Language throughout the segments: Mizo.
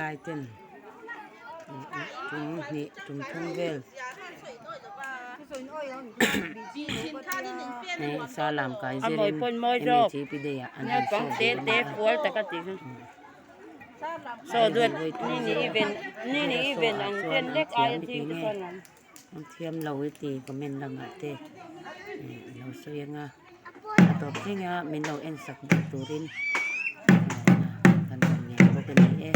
Zirlai ten tum hnih tum thum vel hei sa lam kai zirin mhp day ah an han sawi ve a ni a chuan an thiam i ti nge an thiam lo i ti comment lamah te a lo sawi ang a a tawp thleng a min lo en sak bawk turin kan rawn ngen bawk a ni e.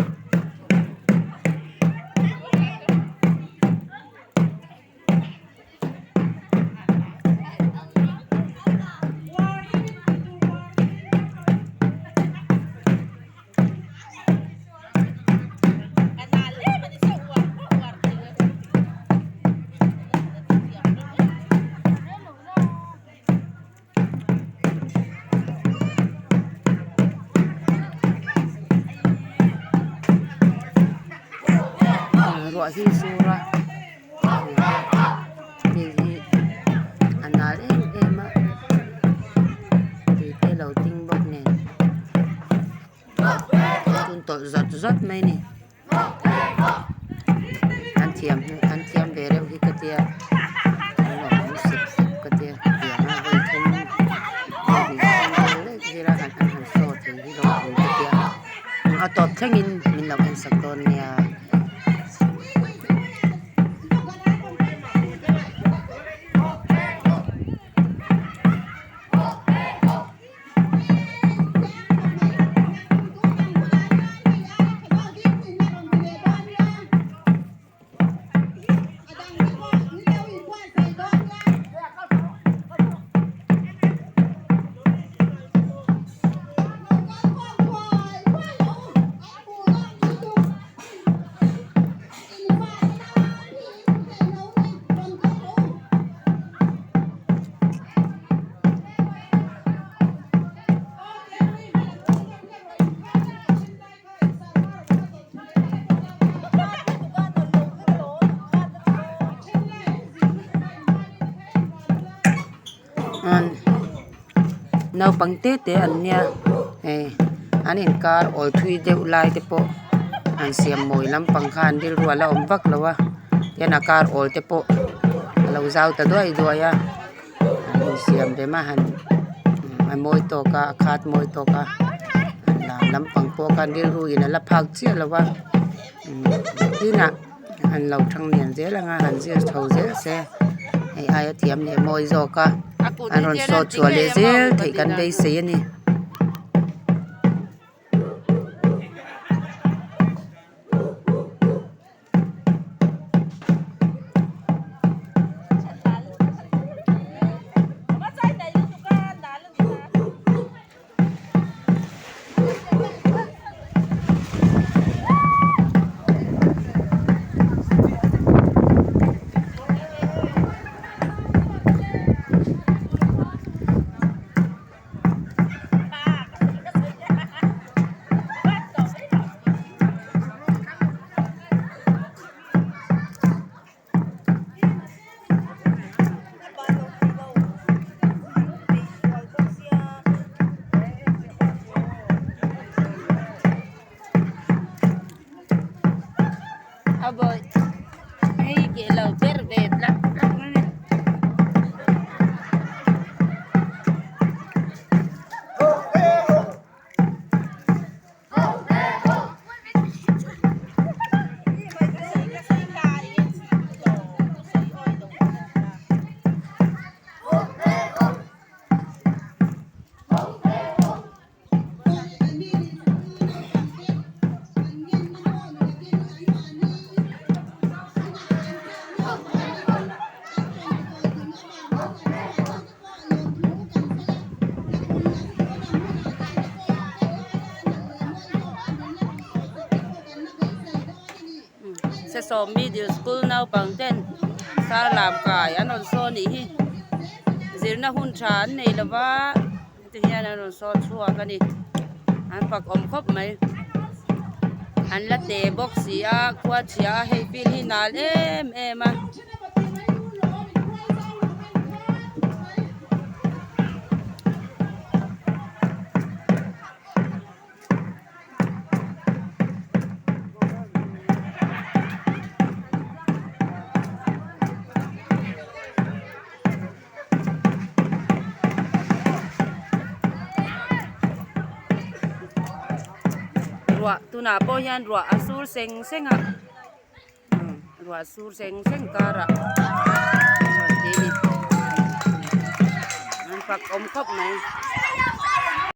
Ruah hi sur a thil hi a nal em em a tui te lo ding bawk nen chun tawlh zawt zawt mai a ni. An thiam hi an thiam ve reuh hi ka tia an lo awm sep sep ka tia tiang a vawi thum vawi hnih thum vel lek zir a han an han saw thei hi ropui ka tia a tawp thlengin min lo en sak dawn nia. Naupang te te an nia hei an inkar awl thui deuh lai te pawh an siam mawi lampang kha an rilru a la awm vak lo a tihian a kar awl te pawh a lo zau ta duai duai a. An insiam rem a han a mawi tawk a a khat mawi tawk a an lam lampang pawh khan rilru in a la phak chiah lo a tinah an lo thang lian zel ang a han zir chho zel se hei aia thiam leh mawi zawk a an rawn sawt chhuah leh zel theih kan beisei a ni. Sesawm middle school naupang ten sar lam kai an rawn saw anih hi zirna hun tha an nei lova heti hian an rawn saw chhuak a ni an fak awm khawp mai an la te bawk si a khua chhia a hei field hi nal em em a. Ruah tunah pawh hian ruah a sur seng seng a ruah sur seng seng karah an rawn ti a ni an fak awm khawp mai.